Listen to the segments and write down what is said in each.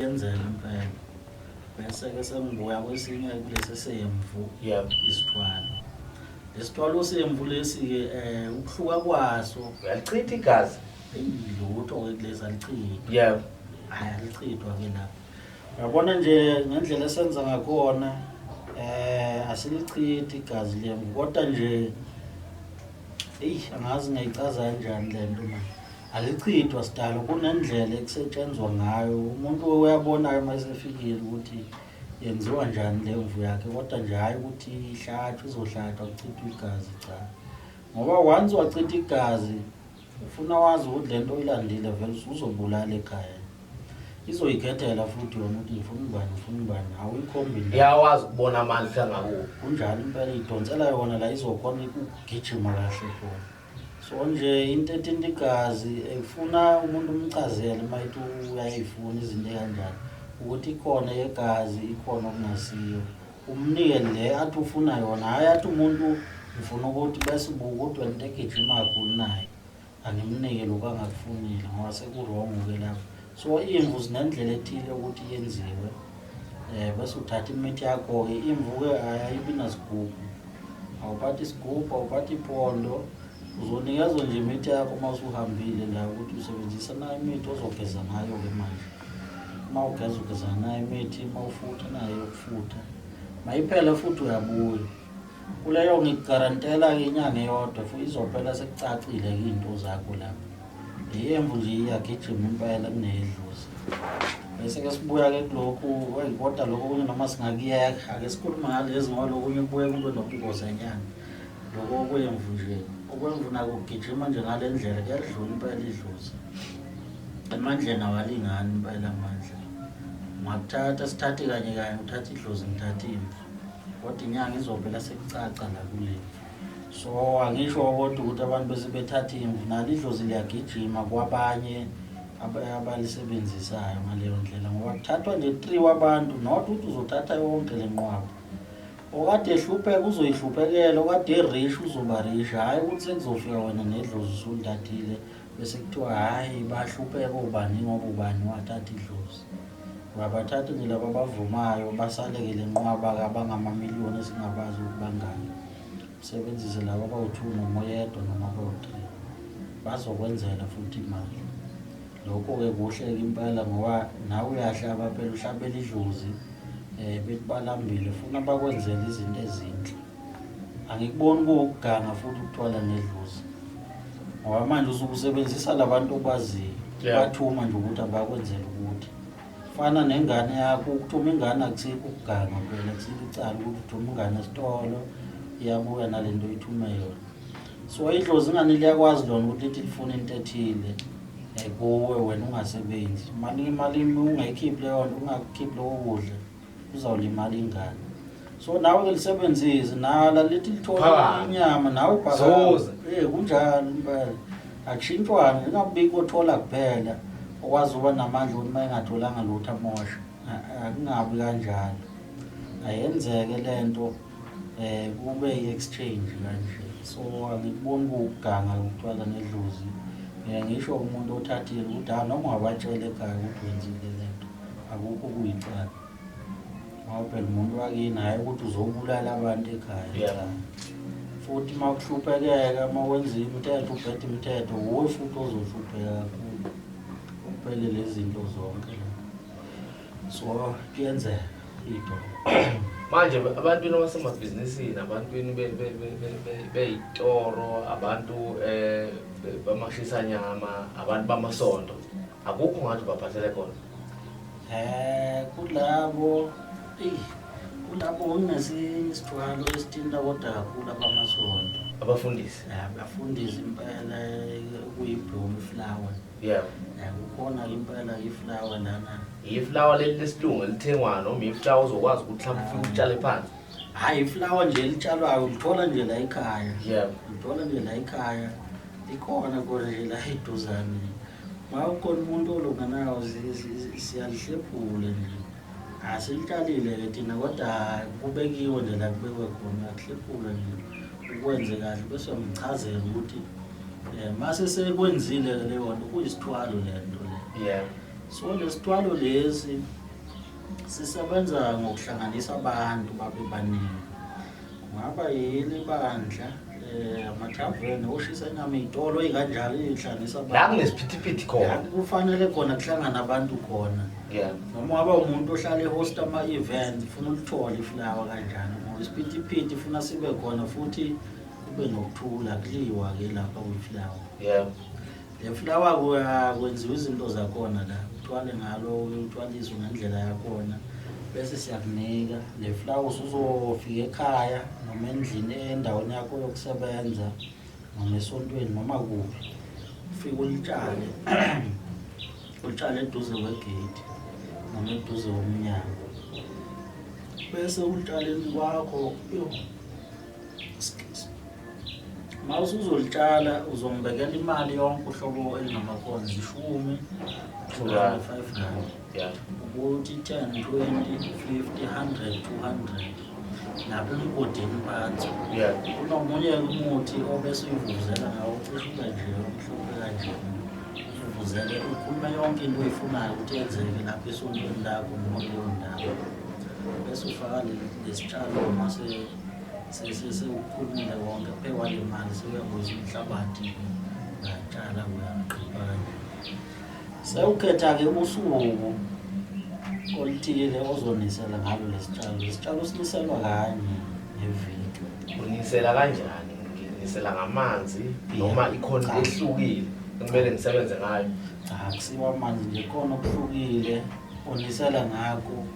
Yenzeka impela. Bese-ke sengibuya kwesinye kulesi semvu isithwalo. Lesithwalo semvu lesi-ke um ukuhluka kwaso. Uyalichitha igazi? Eyi lutho-ke kulesi alichithwa. Hhayi alichithwa-ke lapho. Uyabona nje ngendlela esenza ngakhona eh asilichithi igazi lemvu kodwa nje eyi angazi ngayichaza kanjani le nto manje. Alichithwa sidalo kunendlela ekusetshenzwa ngayo umuntu uyabonayo uma esefikile ukuthi yenziwa njani le mvu yakhe kodwa nje hhayi ukuthi ihlatshwe izohlatshwa kuchithwa igazi cha ngoba once wachitha igazi ufuna wazi ukuthi le nto oyilandile vele usuzobulala ekhaya izoyikhethela futhi yona ukuthi ngifuna ubani ngifuna ubani awuyikhombi ndawo. Iyakwazi ukubona amandla angakubo. Kunjalo impela idonsela yona la izokhona ukugijima kahle khona. So nje into ethinta igazi ifuna umuntu umchazele uma ethi uyayifuna izinto ekanjani ukuthi ikhona yegazi ikhona okungasiyo umnike le athi ufuna yona hhayi athi umuntu ngifuna ukuthi bese ubuka ukuthi wena into egijima kakhulu nayo angimnike lokhu angakufunile ngoba seku-wrong-ke lapho. So imvu zinendlela ethile ukuthi yenziwe um bese uthatha imithi yakho-ke imvu-ke ayibi nasigubhu awuphathi isigubhu awuphathi iphondo uzonikezwa nje imithi yakho uma usuhambile la ukuthi usebenzisa nayo imithi ozogeza ngayo-ke manje uma ugeza ugeza nayo imithi uma ufutha nayo yokufutha mayiphele futhi uyabuya kuleyo ngikugarantela-ke inyanga eyodwa futhi izophela sekucacile-ke iy'nto zakho lapho Iyemvu nje iyagijima impela kuneyedlozi. Bese ke sibuya ke kulokhu eyi kodwa lokhu okunye noma singakuyeka ake sikhulume ngalezi ngoba lokunye kubuye kube nobungozi enyana. Lokhu okwemvu nje okwemvu nako kugijima nje ngale ndlela kuyalidlula impela idlozi. Emandleni awalingani impela amandla. Ungakuthatha sithathe kanye kanye uthathe idlozi ngithathe imvu. Kodwa inyanga izophela sekucaca la kule. So angisho kodwa ukuthi abantu bese bethatha imvu nalo idlozi liyagijima kwabanye abalisebenzisayo ngaleyo ndlela ngoba kuthathwa nje 3 wabantu not ukuthi uzothatha yonke le nqwaba. Okade ehlupheka uzoyihluphekela, okade erish uzoba rish, hhayi ukuthi sekuzofika wena nedlozi usulithathile bese kuthiwa hhayi bahlupheka obani ngoba ubani wathatha idlozi. Uyabathatha nje laba abavumayo basaleke le nqwaba-ke abangamamiliyoni esingabazi ukuthi bangaki. Usebenzise laba abawu-two noma oyedwa noma abawu-three bazokwenzela futhi imali. Lokho-ke kuhle-ke impela ngoba nawe uyahlaba phela uhlabela idlozi um bethi balambile funa bakwenzele izinto ezinhle. Angikuboni kuwukuganga futhi ukuthwala ngedlozi ngoba manje usuke usebenzisa labantu obaziyo bathuma nje ukuthi abakwenzele ukuthi fana nengane yakho ukuthuma ingane akusikho ukuganga phela akusikho icala ukuthi uthuma ingane esitolo iyabuya nale nto oyithume yona. So idlozi ingane liyakwazi lona ukuthi lithi lifuna into ethile kuwe wena ungasebenzi imali imali ungayikhiphi leyo nto ungakukhiphi lokho kudla uzawulimala ingane. So nawe ke lisebenzise nala lithi lithola Phakama. inyama nawe phakama. Zuza. Eh kunjalo impela. Akushintshwane ingabikho othola kuphela okwazi uba namandla ukuthi uma engatholanga lutho amoshe. Akungabi kanjalo. Ayenzeke lento eh kube i-exchange kanje. So angikuboni kuwukuganga ukuthwala nedlozi. Ngiye ngisho umuntu othathile ukuthi ha noma ungabatshela ekhaya ukuthi wenzile lento akukho kuyicala. Ngoba phela umuntu wakini hhayi ukuthi uzobulala abantu ekhaya. Cha. Futhi uma kuhluphekeka uma wenza imithetho ubheda imithetho wuwe futhi ozohlupheka kakhulu. Kuphele lezi zinto zonke la. So kuyenzeka into. Manje abantwini abasemabhizinisini abantwini bey'toro abantu um bamashisanyama abantu bamasonto akukho ngathi ubaphathele khona. Kulabo eyi kulabo kunesinye isithwalo esithinta kodwa kakhulu abamasonto. Abafundisi. Abafundisi impela kuyi-bloom flower. Yebo. Kukhona impela i-flower lana. Yi-flower leli lesilungu elithengwayo noma i-flower ozokwazi ukuthi mhlawumbe ufike utshale phansi? Hhayi i-flower nje elitshalwayo ulithola nje la ekhaya. Yebo. Ulithola nje la ekhaya. Likhona khona nje la eduzane. Uma ukhona umuntu olunga nawo siyalihlephula nje. Asilitshalile-ke thina kodwa kubekiwe nje la kubekwe khona uyakuhlephula nje ukwenze kahle bese uyamchazela ukuthi um mase sekwenzile-ke leyo nto kuyisithwalo le nto le. Yebo. So lesithwalo lesi sisebenza ngokuhlanganisa abantu babe baningi. Kungaba yini ibandla, amathaveni, oshisa inyama, iy'tolo ey'kanjalo ey'hlanganisa La abantu. kunesiphithiphithi La khona. kufanele khona kuhlangane abantu khona. Noma ungaba umuntu ohlala e-host ama-events, ufuna ulithole ifulawa kanjani, ngoba isiphithiphithi funa sibe khona futhi kube nokuthula, kuliwa-ke lapha kwifulawa. Le fulawa kwenziwa izinto zakhona la, uthwale ngalo, uthwaliswe ngendlela yakhona, bese siyakunika le fulawa. Usuzofika ekhaya noma endlini, endaweni yakho yokusebenza, noma esontweni, noma kuphi, ufike ulitshale, ulitshale eduze kwegate noma eduze komnyango, bese ulitshaleni kwakho yo, excuse. Ma usuzolitshala uzongibekela imali yonke uhlobo elingamakhona, 10, Right. 5 rand, ukuthi 10, 20, 50, 100, 200, lapha emgodini phansi. Kunomunye umuthi obese uyivuvuzela ngawo, ucishe ube nje omhlophe kanje, uvuvuzele, ukhulume yonke into oyifunayo ukuthi yenzeke lapha esontweni lakho noma kuleyo ndawo, bese ufaka lesitshalo. Uma sewukhulumile konke, phekwa le mali, sewuyabuyisa umhlabathi, uyatshala, uyagqiba kanje. Sewukhetha-ke usuku oluthile ozonisela ngalo lesitshalo. Lesitshalo siniselwa kanye ngeviki. Unisela kanjani? Nginisela ngamanzi noma ikhona Cha. ehlukile ekumele ngisebenze ngayo? Cha, kusiwa amanzi nje, khona okuhlukile onisela ngakho.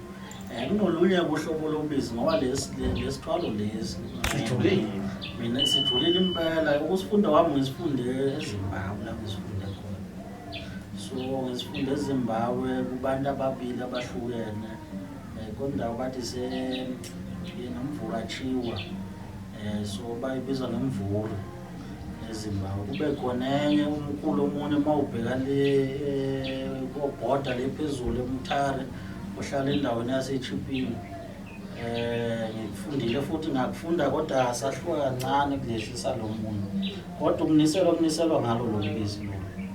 Kunolunye kuhlobo lobisi, ngoba lesi lesithwalo lesi Sijulile. Mina sijulile impela. Ukusifunda kwami ngisifunde eZimbabwe, la ngisifunde khona. So ngisifunde eZimbabwe kubantu ababili abahlukene. Kondawo bathi se nomvurachiwa, so bayibiza ngemvura eZimbabwe. Kube khona enye umkhulu omunye, uma ubheka le kobhoda le phezulu eMutare, ohlala endaweni yaseChipinge. Ngikufundile futhi ngakufunda, kodwa sahluka kancane kulesi salo muntu. Kodwa ukuniselwa, kuniselwa ngalo lolu bisi lolu,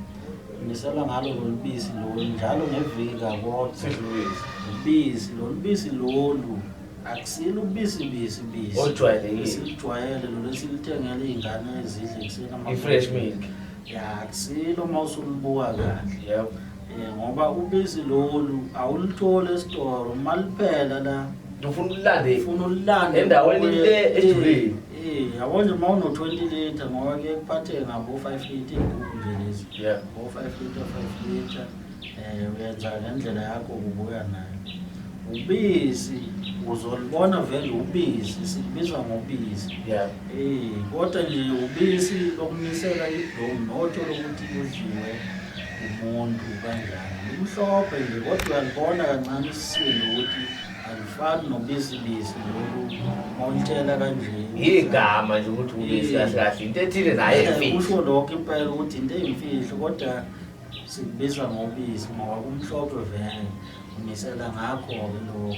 kuniselwa ngalo lolu bisi lolu njalo ngeviki kakodwa. Sidlulise. Ubisi lolu, bisi lolu akusilo ubisi bisi bisi Olujwayelekile. Esilijwayele lolu esilithengela iy'ngane ezidle ekuseni I-fresh milk. Ya, akusilo uma usulibuka kahle. Ngoba ubisi lolu awulutholi esitolo, uma liphela la Ufuna ulande ufuna ulilande endaweni le ejulile. Yabo nje, uma uno-20 litre, ngoba kuye kuphatheke ngabo-5 litre iy'gubhu nje lezi, ngo-5 litre, 5 litre, uyenza ngendlela yakho, kubuya nayo. Ubisi uzolibona vele, ubisi sikubiza ngobisi. Kodwa nje ubisi lokunisela ibloom, notho lokuthi udliwe umuntu kanjani. Lumhlophe nje, kodwa uyalibona kancane isisindo ukuthi alifani nobisi-bisi lolu mawulitshela kanje. Igama nje ukuthi ubisi, kahle kahle into ethile naye imfihlo. Kusho lokho impela ukuthi into eyimfihlo, kodwa sikubiza ngobisi ngoba kumhlophe vele. Unisela ngakho-ke lokho,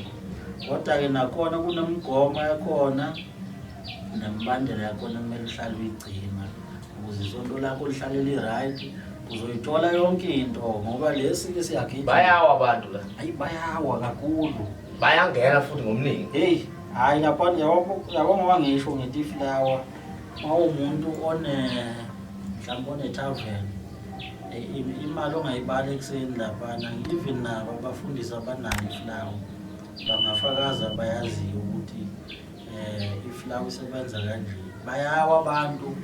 kodwa-ke nakhona kunemigomo yakhona nemibandela yakhona kumele uhlale uyigcina ukuze isonto lakho lihlale li-right, uzoyithola yonke into, ngoba lesi-ke siyagijima. Bayawa abantu la. Hayi, bayawa kakhulu. Bayangena futhi ngomningi. Heyi, hhayi, lapha yabo, yabo, ngoba ngisho ngithi ifulawa, uma uwumuntu one mhlawumbe one-tavern, imali ongayibala ekuseni laphana, even nabo abafundisi abanayo ifulawa bangafakaza, bayaziyo ukuthi ifulawa isebenza kanje. Bayawa abantu,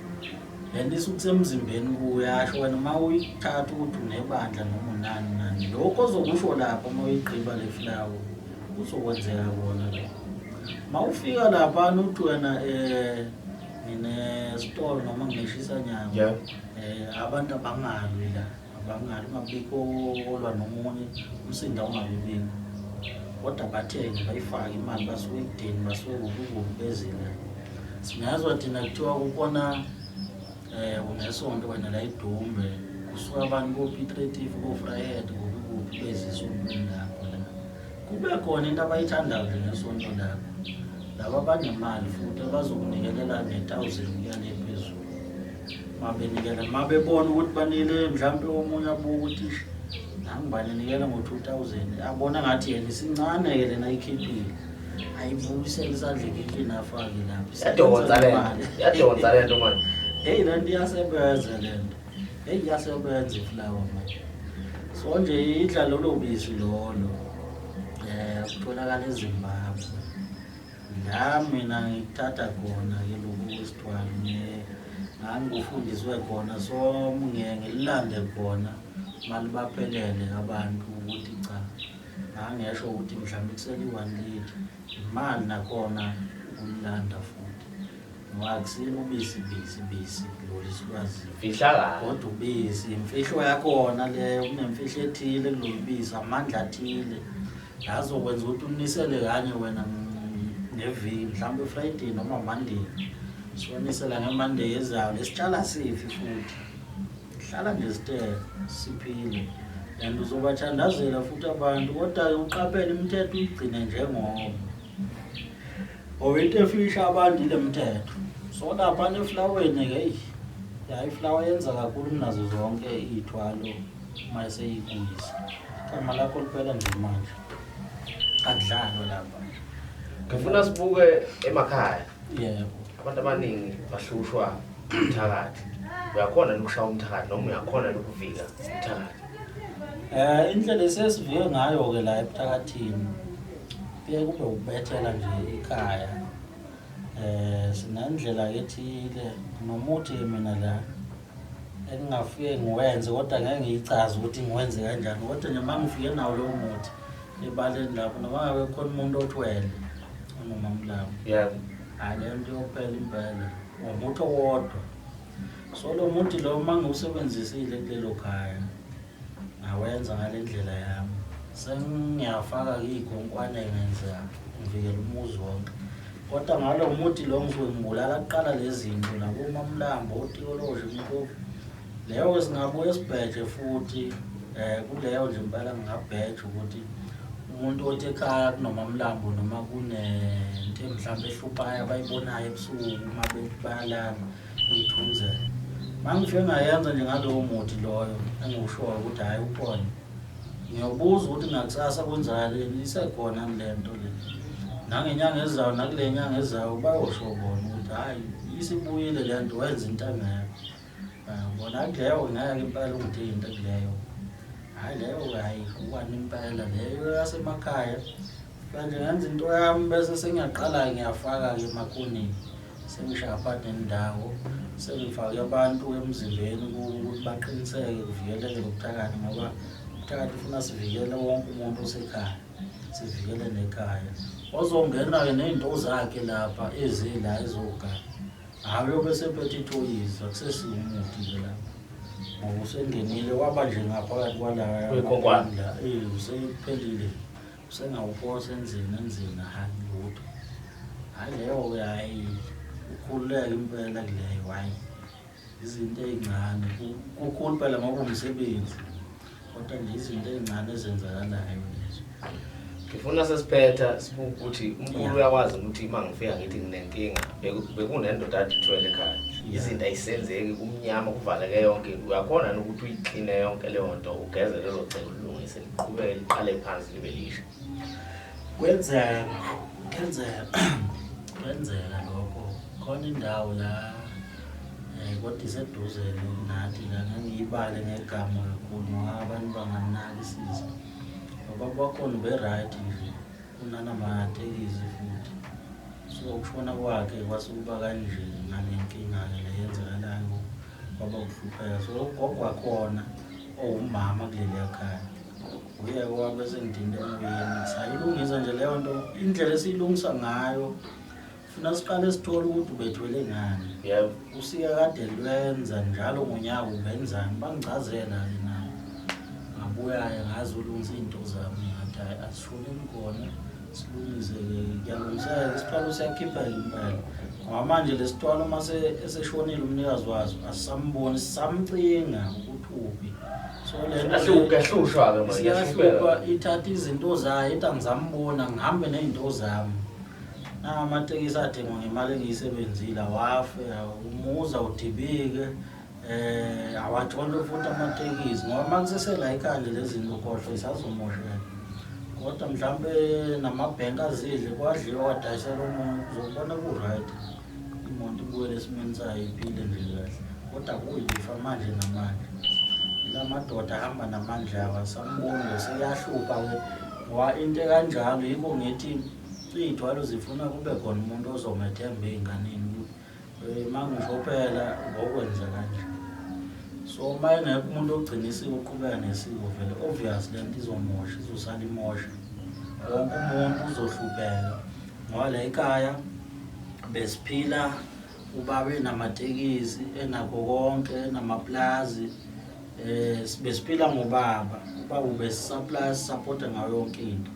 le nto isuke isemzimbeni kuyasho wena uma uyithatha ukuthi unebandla noma unani nani, lokho ozokusho lapha uma uyigqiba le fulawa kuzokwenzeka kona lokho. Uma ufika laphana uthi wena nginesitolo noma ngineshisa nyama, abantu abangalwi la, abangalwi, ungabikho olwa nomunye, umsindo awungabibikho, kodwa bathenge, bayifake imali, basuke ekudeni, basuke kuphi kuphi bezile. Singazwa thina kuthiwa kukhona unesonto wena la eDumbe, kusuka abantu ko-Piet Retief, ko-Vryheid, kuphi kuphi, beze esontweni lakho la. Kube khona into abayithandayo nje ngesonto lakho, laba abanemali futhi abazokunikelela nge-1000 kuya le phezulu. Uma benikela, uma bebona ukuthi banikele mhlawumpe omunye, abuke ukuthi ish, Nangibani nikela ngo-2000 abona ngathi yena isincane-ke lena ayikhiphile, ayibuyisele isandla ekhiphini afake lapho. Iyadonsa le nto, iyadonsa le nto manje. Heyi, le nto iyasebenza le nto, heyi, iyasebenza iflawa manje. So nje idla lolo bisi lolo kutholakala eZimbabwe la mina ngikuthatha khona-ke lokhu kwesithwalo, ngangikufundiswe khona, so ngiye ngililande khona malibaphelele abantu ukuthi cha, ngangesho ukuthi mhlawumbe kusele i-1 litre, imali nakhona ukulilanda futhi ngoba akusilo ubisi bisi bisi lolu esilwaziyo. Mfihlakalo. Kodwa ubisi imfihlo yakhona leyo, kunemfihlo ethile kulolu bisi, amandla athile lazokwenza ukuthi unisele kanye wena ngeviki, mhlawumbe Friday noma Monday. Siwanisela nge-Monday ezayo, lesitshala sifi futhi hlala nje sitele siphile, and uzobathandazela futhi abantu, kodwa-ke uqaphele imithetho uyigcine njengoba ngoba into efisha abantu ile mthetho. So laphana eflaweni-ke, eyi ya, iflawa yenza kakhulu kunazo zonke iy'thwalo uma eseyikuyisa igama lakho liphela nje manje, akudlalwa lapha. Ngifuna sibuke emakhaya. Yebo. Abantu abaningi bahlushwa umthakathi. Uyakhona ukushaya umthakathi noma uyakhona ukuvika umthakathi? Indlela esesivike ngayo-ke la ebuthakathini kuye kube ukubethela nje ikhaya. Sinendlela ethile nomuthi mina la engingafike ngiwenze, kodwa ngeke ngiyichaze ukuthi ngiwenze kanjani, kodwa nje uma ngifike nawo lowo muthi ebaleni lapho, noma ngabe kukhona umuntu othwele onomamlamo, hhayi, leyo nto iyophela impela ngomuthi owodwa. So lo muthi lo uma ngiwusebenzisile kulelo khaya, ngawenza ngale ndlela yami, sengiyafaka-ke iy'khonkwane, ngenza ngivikela umuzi wonke, kodwa ngalo muthi lo ngisuke ngibulala kuqala lezi zinto labomamlambo, otikoloshi, imkhovu leyo-ke. Singabuye sibheje futhi kuleyo nje impela, ngingabheja ukuthi umuntu othi ekhaya kunomamlambo noma kunento mhlawumbe ehluphayo abayibonayo ebusuku uma bayalala iy'thunzela, uma ngifike ngayenza nje ngalowo muthi loyo engiwushoyo ukuthi hhayi ukhona, ngiyobuza ukuthi ngakusasa kwenzakaleni, isekhona le nto le nangenyanga ezayo nakule nyanga ezayo, bayosho bona ukuthi hhayi, isibuyile le nto, wenza into engekho bona kuleyo. Ngeke impela ungithinte kuleyo, hhayi leyo, hhayi ukwani impela leyo yasemakhaya. Manje ngenza into yami bese sengiyaqala-ke ngiyafaka-ke emakhoneni, sengishaya phakathi nendawo, sengifake abantu emzimbeni ukuthi baqiniseke kuvikeleke lobuthakathi, ngoba ubuthakathi ufuna sivikele wonke umuntu osekhaya, sivikele nekhaya. Ozongena-ke ney'nto zakhe lapha ezila ezogada, hhayi, uyobe sephethe ithoyizi, akusesiwo umuthi-ke lapha ngoba usengenile waba nje ngaphakathi kwala Kwikhonkwane. la, usephelile, usengawuphosa enzini enzini, hhayi lutho, hhayi leyo-ke, hhayi, ukhululeke impela kuleyo, hhayi izinto ey'ncane. Kukhulu phela ngoba umsebenzi, kodwa nje izinto ey'ncane ezenzakalayo lezo. Ngifuna sesiphetha sibuke ukuthi umkhulu uyakwazi ukuthi uma ngifika ngithi nginenkinga, bekunendoda ade ithwele ekhaya, izinto ayisenzeki, kumnyama, kuvaleke yonke into, uyakhona yini ukuthi uyikline yonke leyo nto, ugeze lelo ceke, ulilungise, liqhubeke liqale phansi libe lisha? Kwenzeka, kwenzeka, kwenzeka lokho. Khona indawo la kodwa iseduze nathi la, ngangiyibale ngegama kakhulu ngoba abantu banganakisisa. Ubaba wakhona ube-right nje, unanamatekisi futhi. So ukushona kwakhe kwase kuba kanje ngale nkinga-ke le yenzakalayo, kwaba ukuhlupheka. So ugogo wakhona owumama kuleliya khaya uye wabe sengithinta emoyeni, sayilungisa nje leyo nto. Indlela esiyilungisa ngayo, funa siqale sithole ukuthi ubethwele ngani, usika kade lwenza njalo ngonyaka ubenzani, bangichazela-ke nabo. Ngabuya-ke ngazolungisa iy'nto zami, ngathi hhayi, asishoneni khona silungise-ke, kuyalungiseka isithwalo siyakhipheka impela, ngoba manje le sithwalo uma eseshonile umnikazi waso asisamboni, sisamcinga ukuthi uphi. So le nto le- Kuyahlushwa-ke manje, siyahlupha, kuyahlupheka. Ithatha izinto zayo, ithi angizambona, ngihambe ney'nto zami. Nangamatekisi athengwa ngemali engiyisebenzile awafe, umuzi awudibike. Awatshontshe futhi amatekisi ngoba uma kusesela ikhanda lezi zinto khohlwa isazomosheka. Kodwa mhlampe namabhenki azidle kwadliwa kwadayisela omunye uzobona ku-right, imoto ibuyele esimeni sayo iphile nje kahle. Kodwa kuyilifa manje namanje. Ila madoda ahamba namandla awo asamboni sekuyahlupha-ke ngoba into ekanjalo yikho ngithi iy'thwalo zifuna kube khona umuntu ozomethemba ey'nganeni ukuthi uma ngisho phela ngokwenza kanje. So uma engekho umuntu ogcina isiko uqhubeka nesiko vele obvious le nto izomosha, izosala imosha. Wonke umuntu uzohlupheka ngoba la ekhaya besiphila ubaba enamatekisi enakho konke enamaplazi, besiphila ngobaba. Ubaba ubesisupply sisupporta ngayo yonke into.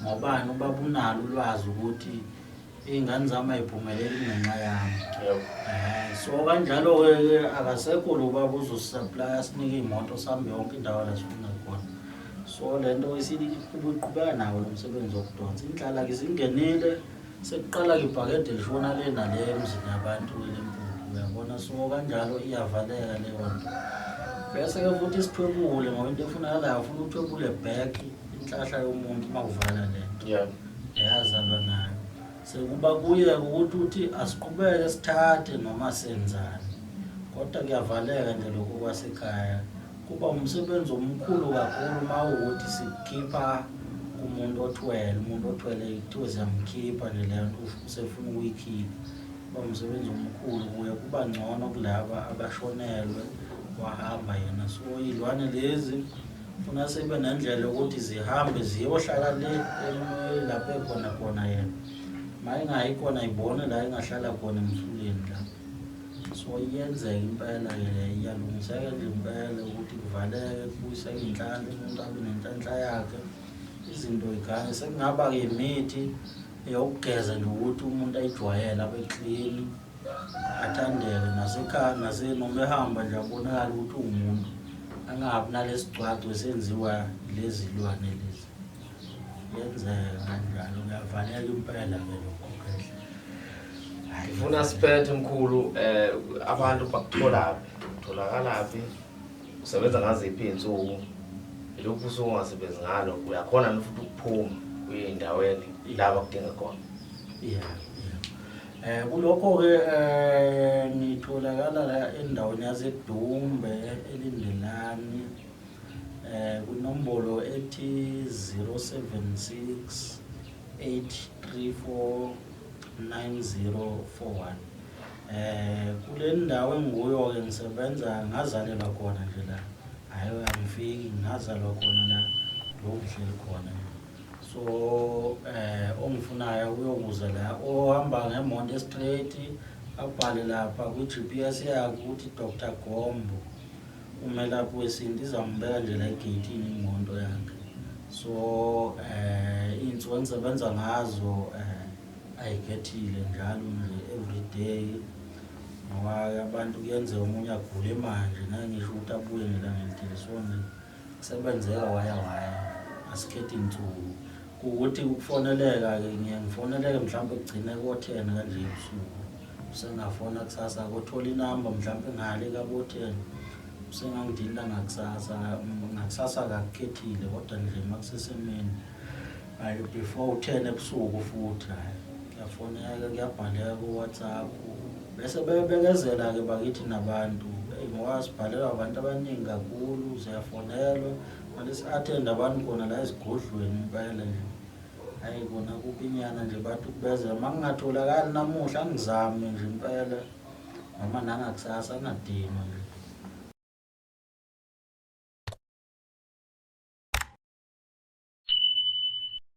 Ngobani? Ubaba unalo ulwazi ukuthi iy'ngane zami ay'phumeleli ngenxa yami. So kanjalo-ke akasekho lo baba uzosisupply asinike iy'moto sihambe yonke indawo la sifuna khona. So le nto iqhubeka nawo lo msebenzi wokudonsa. Indlala-ke isingenile, sekuqala-ke ibhakede lishona le nale emzini yabantu lempuphu, uyabona. So kanjalo iyavaleka leyo nto. Bese-ke futhi sithwebule ngoba into efunakalayo ufuna uthwebule back inhlahla yomuntu uma uvala le nto. Eyazalwa nayo. Sekuba kuye ukuthi uthi asiqhubeke sithathe noma senzani. Kodwa kuyavaleka nje lokho kwasekhaya. Kuba umsebenzi omkhulu kakhulu uma uwukuthi sikhipha kumuntu othwele, umuntu othwele kuthiwe siyamkhipha nje leyo nto usefuna ukuyikhipha. Kuba umsebenzi omkhulu kuye, kuba ngcono kulaba abashonelwe wahamba yena. So iy'lwane lezi funa sibe nendlela yokuthi zihambe ziyohlala le lapho ekhona khona yena. Ma ingayi khona ibone la ingahlala khona emfuleni la. So iyenzeka impela-ke le, iyalungiseka nje impela ukuthi kuvaleke kubuyiseke iy'nhlanhla, umuntu abe nenhlanhla yakhe, izinto y'khanye. Sekungaba-ke imithi eyokugeza nje ukuthi umuntu ayijwayele abe clean, athandeke nasekhaya noma ehamba nje abonakale ukuthi uwumuntu, angabi nalesi gcwagcwe esenziwa lezi lwane lezi. Yenzeka kanjalo, kuyavaleka impela-ke lokho khehle. Ngifuna siphethe mkhulu, abantu bakutholaphi? Utholakalaphi? Usebenza ngaziphi iy'nsuku? Iluphi usuku ongasebenzi ngalo? Uyakhona yini futhi ukuphuma uye ey'ndaweni la bakudinga khona? Yeah. Kulokho-ke ngitholakala la endaweni yaseDumbe eLindelani, kwinombolo ethi 076 834 9041. Kule ndawo engikuyo-ke ngisebenza, ngazalelwa khona nje la. Hhayi angifiki, ngazalwa khona la, lo ngihleli khona nje. So ongifunayo uyokuza la, ohamba ngemonto straight abhale lapha kwi-GPS yakhe ukuthi Dr Gombo umelaphi wesintu, izambeka nje la egeyithini imoto yakhe. So iy'nsuku engisebenza ngazo ayikhethile njalo nje every day, ngoba abantu kuyenzeka omunye agule manje ngeke ngisho ukuthi abuye ngelanga elithile. So nje kusebenzeka waya waya, asikhethi insuku. Kuwukuthi ukufoneleka-ke ngiye ngifoneleke mhlawumbe kugcine ko-10 kanje ebusuku, usengafona kusasa kothola inamba mhlawumbe ngale kabo-10, usengangidinda ngakusasa. Ngakusasa akakukhethile kodwa nje uma kusesemini, hhayi before u-10 ebusuku futhi, hhayi kuyafoneka, kuyabhaleka ku-WhatsApp. Bese bebekezela-ke bakithi nabantu, eyi ngoba sibhalelwa abantu abaningi kakhulu, siyafonelwa manje si-attend abantu khona la esigodlweni impela nje. Hhayi kona kupinyana nje bathi ukubezela, uma kungatholakali namuhla angizame nje impela noma nangakusasa angadinwa nje.